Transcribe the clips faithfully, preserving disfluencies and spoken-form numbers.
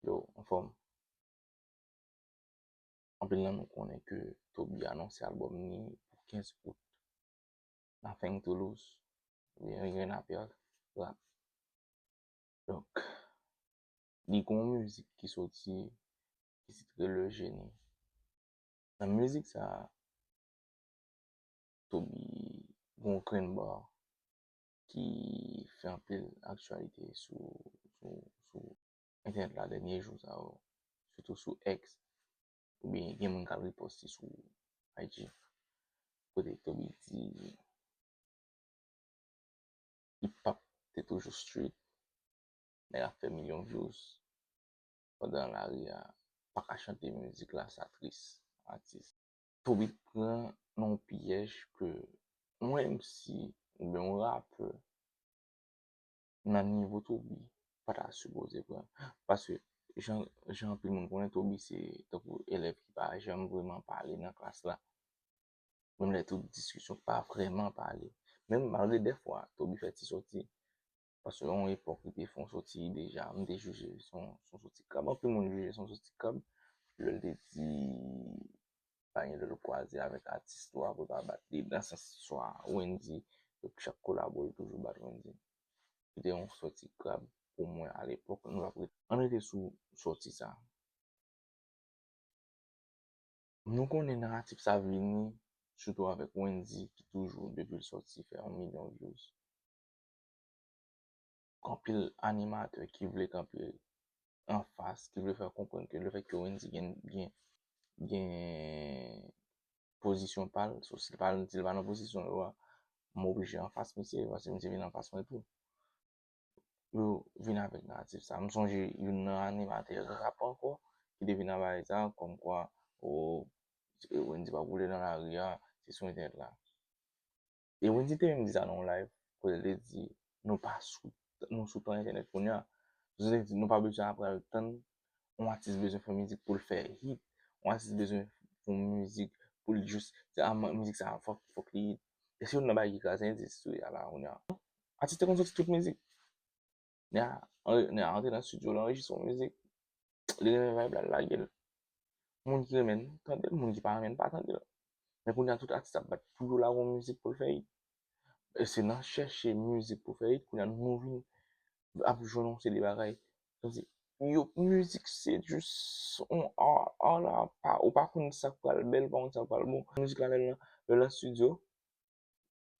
Yo, anfòm. Anpil nan nou konnen ke Toby anonse albòm ni pou kenz out. Nothing to Lose. Oubyen Rien à Perdre, rap. Donk, li gon mizik ki soti, ki titre Le Génie. Nan mizik sa, Toby gon grenn bar ki fè anpil aktyalite sou, sou, sou entènèt la dènye jou sa yo, sitou sou X, oubyen gen moun k al ripòste sou I G, kote Toby di hip hop te toujou street, nèg ap fè milyon views, pandan lari a pa ka chante mizik la, sa tris, atis. Toby pran nan yon pyèj ke yon M C oubyen yon rapè nan nivo Toby pa ta sipoze pran. Paske jan, jan anpil moun konnen, Toby se tankou elèv ki pa janm vrèman pale nan klas la. Menm lè tout diskisyon pa vrèman pale. Menm malgre dèfwa Toby fè ti sòti, paske yon epòk li te fè yon sòti deja, m te jije se yon, se yon sòti krab. Anpil moun jije se yon sòti krab. Lè l te di pa gen lè l kwaze avèk atis tou apre pa bat li, nan sans swa Wendy, yo chak kolabo, yo toujou bat Wendy. Li te yon sòti krab pou mwen alepòk. Nou p ap ret-, ann rete sou sòti sa. Nou konnen naratif sa vini sitou avèk Wendy ki toujou, depi l sòti, fè yon milyon views. Gen anpil animatè ki vle kanpe anfas, ki vle fè konprann ke lefètke Wendy gen, gen, gen pozisyon pa l, so si l pa, si l pa nan pozisyon yo a, m oblije anfas misye, paske misye vin anfas mwen tou. Yo vin avèk naratif sa. M sonje youn nan animatè rap ankò ki te vin nan bagay sa, kòmkwa, o, Wendy p ap woule nan lari a, se sou entènèt la. E Wendy te menm di sa nan yon live, kote l te di, nou pa sou, nou sou tan entènèt kounye a. Sa vle di, nou pa bezwen apral tann yon atis bezwen fè mizik pou l fè hit, yon atis bezwen fè yon mizik pou l jis, se a, mizik sa fòk, fòk li hit. E se youn nan bagay ki kraze endistri a la kounye a. Atis te konn soti tout mizik. Nèg la, nèg la antre nan estidyo, l anrejistre yon mizik, li renmen vibe la, l lage l. Moun ki renmen l tande l, moun ki pa renmen l pa tande l. Men kounye a tout atis ap bat pou yo lage yon mizik pou l fè hit. E se nan chèche mizik pou fè hit, kounye a nou vin ap jwenn yon seri de bagay. Kòmsi, yo, mizik se jis yon art, art la, pa, ou pa konn sa k pral bèl, ou pa konn sa k pral bon. Mizik la, lè l nan, lè l nan estidyo,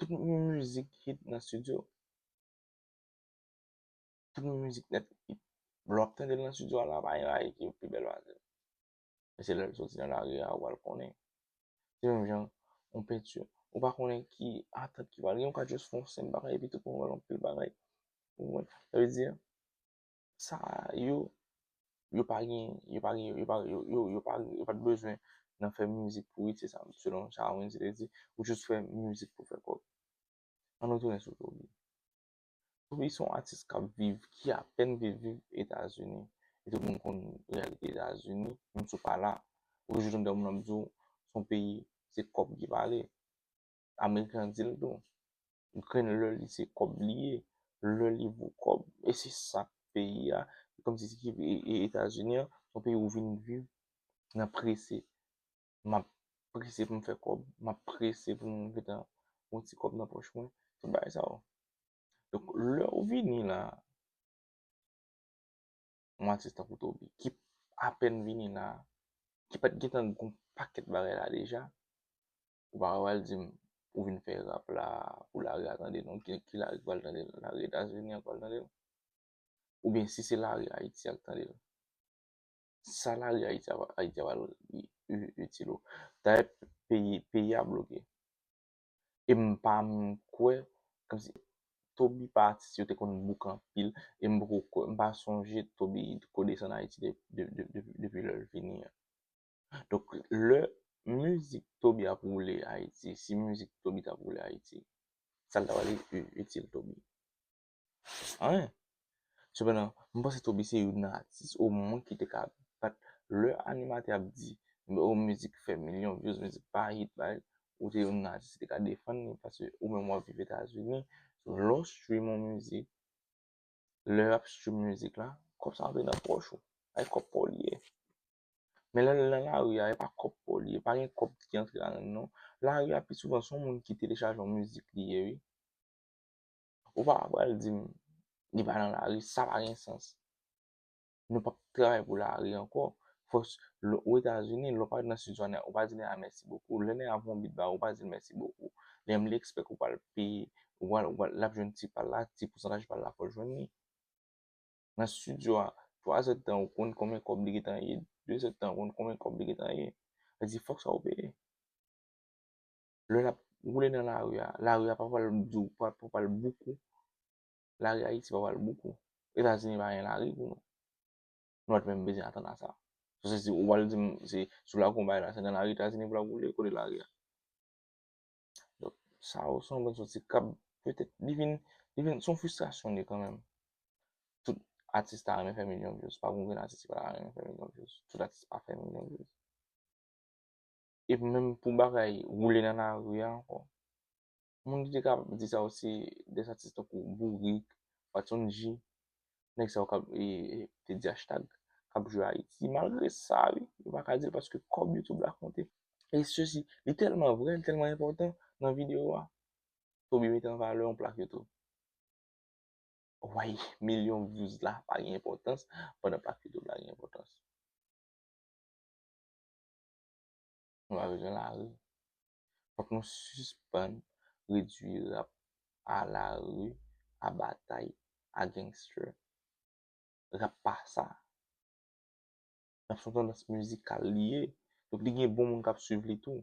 tout mizik hit nan estidyo. Tout mizik nèt hit. Lè w ap tande l nan estidyo a la, pa gen bagay ki pi bèl pase l. Men se lè l soti nan lari a, ou pral konnen. Se menm jan yon penti. Ou pa konnen ki atant ki pral gen, ou ka jis fè yon senp bagay, epi tout moun wè l anpil bagay. Ou konprann? Sa vle di, sa yo, yo pa gen, yo pa gen, yo pa, yo, yo, yo pa, yo pa t bezwen nan fè mizik pou hit, se sa, selon sa Wendy te di, ou jis fè mizik pou fè kòb. Ann nou tounen sou Toby. Toby se yon atis k ap viv, ki apèn viv, viv Etazini. E tout moun konn reyalite Etazini, menm si w pa la. Ou toujou tande moun ap di w, se yon peyi, se kòb ki pale. Ameriken an di l tou. Grenn lè li se kòb li ye, lè li vo kòb. E se sa k peyi a, kòmsi ki e, e Etazini an, se yon peyi ou vin viv nan prese. M ap prese pou m fè kòb, m ap prese pou m gentan yon ti kòb nan pòch mwen, tout bagay sa yo. Donk, lè w vini la, yon atis tankou Toby, ki apèn vini la, ki pa t gentan gon pakèt bagay la deja, ou pa ka pral di m, ou vin fè rap la, pou lari a tande l, non, ki, ki lari k pral tande l, lari Etazini an k pral tande l. Oubyen si se lari Ayiti a k tande l. Sa lari Ayiti a, Ayiti a pral i-, i-, itil ou. Dayè, peyi, peyi a bloke. E m pa menm kwè, kòmsi Toby pa atis yo te konn book anpil, e m poko kwè, m pa sonje Toby ko desann Ayiti de, de, de, de, depi lè l vini an. Donk, lè mizik Toby ap woule Ayiti, si mizik Toby t ap woule Ayiti, sa l ta pral i-, itil Toby? Anyen. Sepandan, m panse Toby se youn nan atis omwen ki te ka bat lè animatè ap di, o, mizik fè milyon views, mizik pa hit, bay, ou te youn nan atis ki te ka defann li, paske ou menm w ap viv Etazini, lè w stream yon mizik, lè y ap stream mizik la, kòb sa antre nan pòch ou. Ay kòb pa w li ye. Men lè l nan lari a, e pa kòb pa w li ye, pa gen kòb ki antre ladan l non. Lari a pi souvan se yon moun ki telechaje yon mizik li ye wi. Ou pa pral di m li pa nan lari, sa pa gen sans. Nou p ap travay pou lari ankò. Fò s- lè w Etazini, lè w pa nan estidyo a, ou pa di nèg la mèsi bokou. Lè nèg la voye yon beat ba ou, ou pa di l mèsi bokou. Lè m li expect ou pral peye, ou pral, ou pral, l ap jwenn ti pa l la, ti pousantaj pa l la, fò l jwenn li. Nan estidyo a, twa zè tan ou konn konbyen kòb li gentan ye, de zè tan ou konn konbyen kòb li gentan ye. Sa di fòk sa ou peye. Lè l ap woule nan lari a, lari a pa pral di w, pa, pa pral bouk ou. Lari Ayiti pa pral bouk ou. Etazini pa gen lari pou nou. Nou pa t menm bezwen atann a sa. So se si ou pral di m se sou lakou bay la, se nan lari Etazini pou l ap woule, kote lari a. Donk, sa yo se yon bann sòti k ap petèt, li vin, li vin, se yon fristrasyon li kanmenm. Tout atis ta renmen fè milyon views. Pa gen okenn atis ki pa ta renmen fè milyon views. Tout atis pa fè milyon views. E menm pou bagay woule nan lari a ankò. Moun ki te ka di sa osi, de atis tankou Bourik, Watson G, nèg sa yo k ap, e, e, te di hashtag, k ap jwe Ayiti. Malgre sa, wi, yo pa ka di l paske kòb YouTube la konte. E sesi, li tèlman vrè, li tèlman enpòtan nan videyo a. Toby mete an valè yon plak YouTube. Why milyon views la pa gen enpòtans pandan plak YouTube la gen enpòtans? Nou pa bezwen lari. Fòk nou sispann redui rap a lari, a batay, a gangster. Rap pa sa. Rap se yon tandans mizikal li ye. Donk li gen bon moun k ap swiv li tou.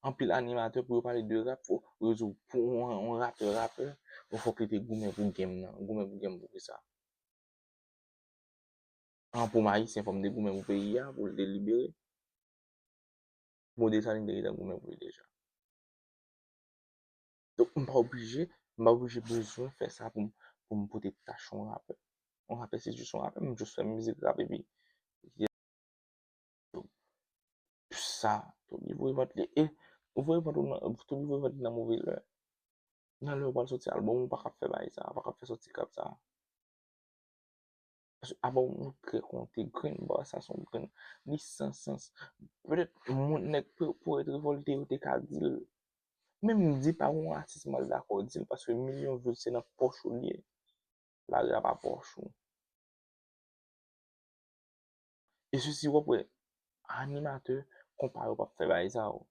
Anpil animatè pou yo pale de rap, fò yo di w pou yon, yon rapè, rapè, bon, fòk li te goumen pou game nan, goumen pou game pou kisa? An pou m ayisyen, fò m te goumen pou peyi a, pou l te libere. Bon, Desalin te gentan goumen pou li deja. Donk, m pa oblije, m pa oblije bezwen fè sa pou m, pou m pote tach yon rapè. Yon rapè, se jis yon rapè, m jis fè mizik rap epi sa, Toby voye vant li. E, ou voye vant ou nan, Toby voye vant li nan move lè. Nan lè ou pral soti albòm, ou pa ka ap fè bagay sa, ou pa ka ap fè sòti k ap sa. Paske albòm ou trè konte, grenn ba sa se yon grenn, li san sans. Petèt, moun, nèg pou, pou revòlte yo te ka di l. Men m di pa yon atis m al dakò di l, paske milyon views se nan pòch ou li ye. Lari a pa pòch ou. E sesi w ap wè, animatè konpa yo p ap fè bagay sa yo.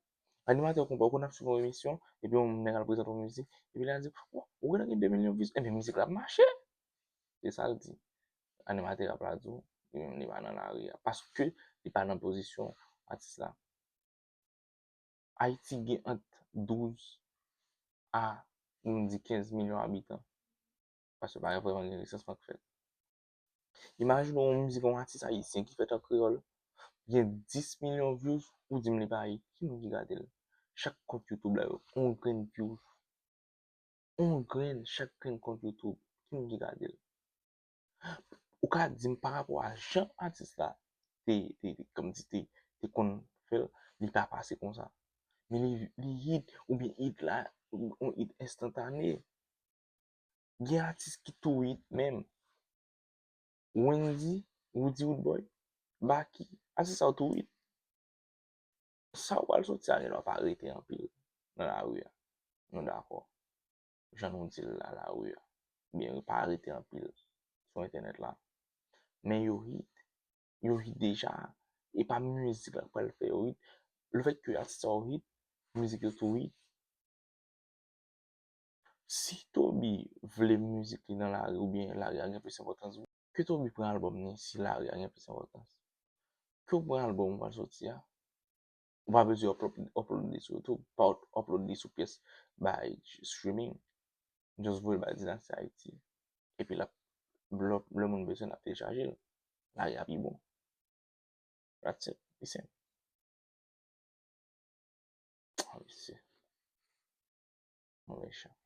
Animatè konpa yo konn ap swiv yon emisyon, epi yon nèg al prezante yon mizik, epi l al di, "Wow, ou gentan gen de milyon views, ebyen mizik la ap mache." Se sa l di. Animatè rap la di w, li menm li pa nan lari a, paske li pa nan pozisyon atis la. Ayiti gen ant douz a, nou di kenz milyon abitan. Paske pa vrèman gen resansman k fèt. Imajine w yon mizik yon atis ayisyen ki fèt an kreyòl, gen dis milyon views, ou di m li pa hit. Ki moun ki gade l? Chak kont YouTube la yo, yon grenn views. Yon grenn, chak grenn kont YouTube. Ki moun ki gade l? Ou ka di m pa rapò a jan atis la te, te, te, kòmsi te, te konn fè l, li pa pase konsa. Men li, li hit, oubyen hit la, yon hit enstantane. Gen atis ki tou hit menm. Wendy, Roody Roodboy, Baky, atis sa yo tou hit. Sa w pral soti a, gen dwa pa rete anpil nan lari a. Nou dakò. Jan nou di l la, lari a. Oubyen pa rete anpil sou entènèt la. Men yo hit. Yo hit deja. E pa mizik la k pral fè yo hit. Lefètke atis sa yo hit, mizik yo tou hit. Si Toby vle mizik li nan lari oubyen lari a gen plis enpòtans, ke Toby pran albòm li si lari a gen plis enpòtans. Ke w pran albòm ou pral soti a, ou pa bezwen upload, upload li sou YouTube, pa upload li sou pyès bay streaming. Just voye l bay Dinasti Ayiti. Epi l ap, lè, lè moun bezwen l ap telechaje l. Lari a pi bon. That's it. Li senp. Ah, mesye. Mwen mechan.